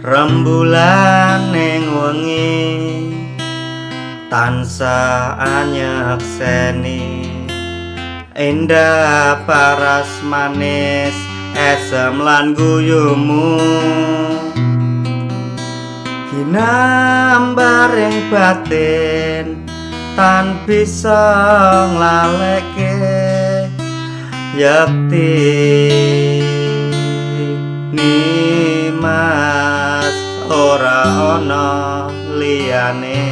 Rembulan ning wengi tansah anyekseni, endah paras manis esem lan guyumu. Ginambaring batin tan bisa nglaleke yekti nimas ora ana liyane.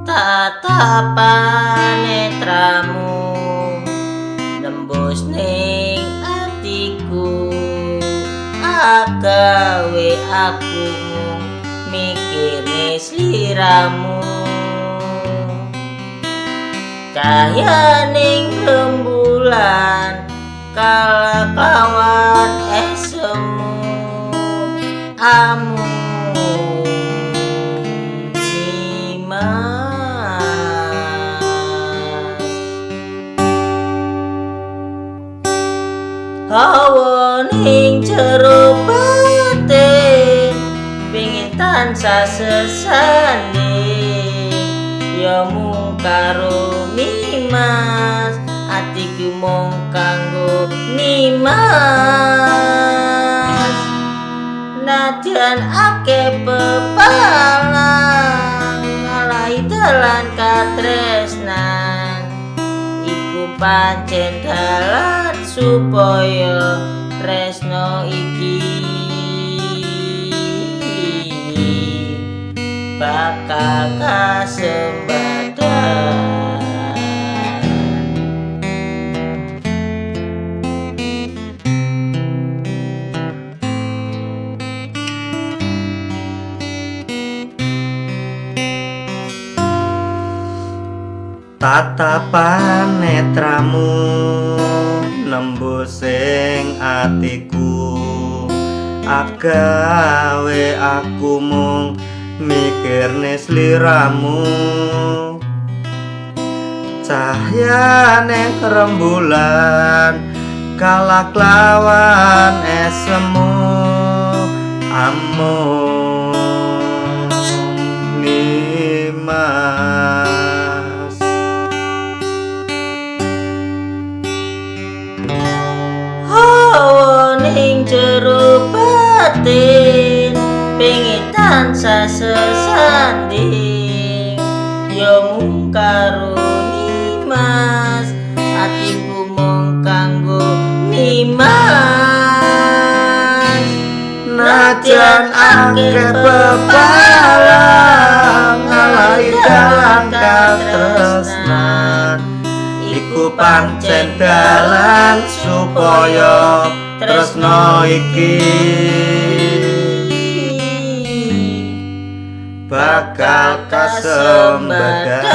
Tatapan netramu nembus ning atiku, agawe aku mung mikirne sliramu. Cahyaning rembulan kalah kawan esemu, amu nimas. Hawa ning jero batin pingin tansah sesanding, ya mung karo nimas, atiku mung kanggo nimas. Nadyan akeh pepalang ngalahi dalan katresnan, iku pancen dalan supaya tresno iki bakal kasembadan. Tatapan netramu nembus ing atiku, agawe aku mung mikirne sliramu. Cahyane rembulan kalah klawan esemu, amung nimas. Hawa ning jero batin pengin tansah sesanding, ya mung karo nimas, atiku mung kanggo nimas. Najan akeh pepalang ngalahi dalan katresnan, iku pancen dalan supaya tresno iki bakal kasembadan.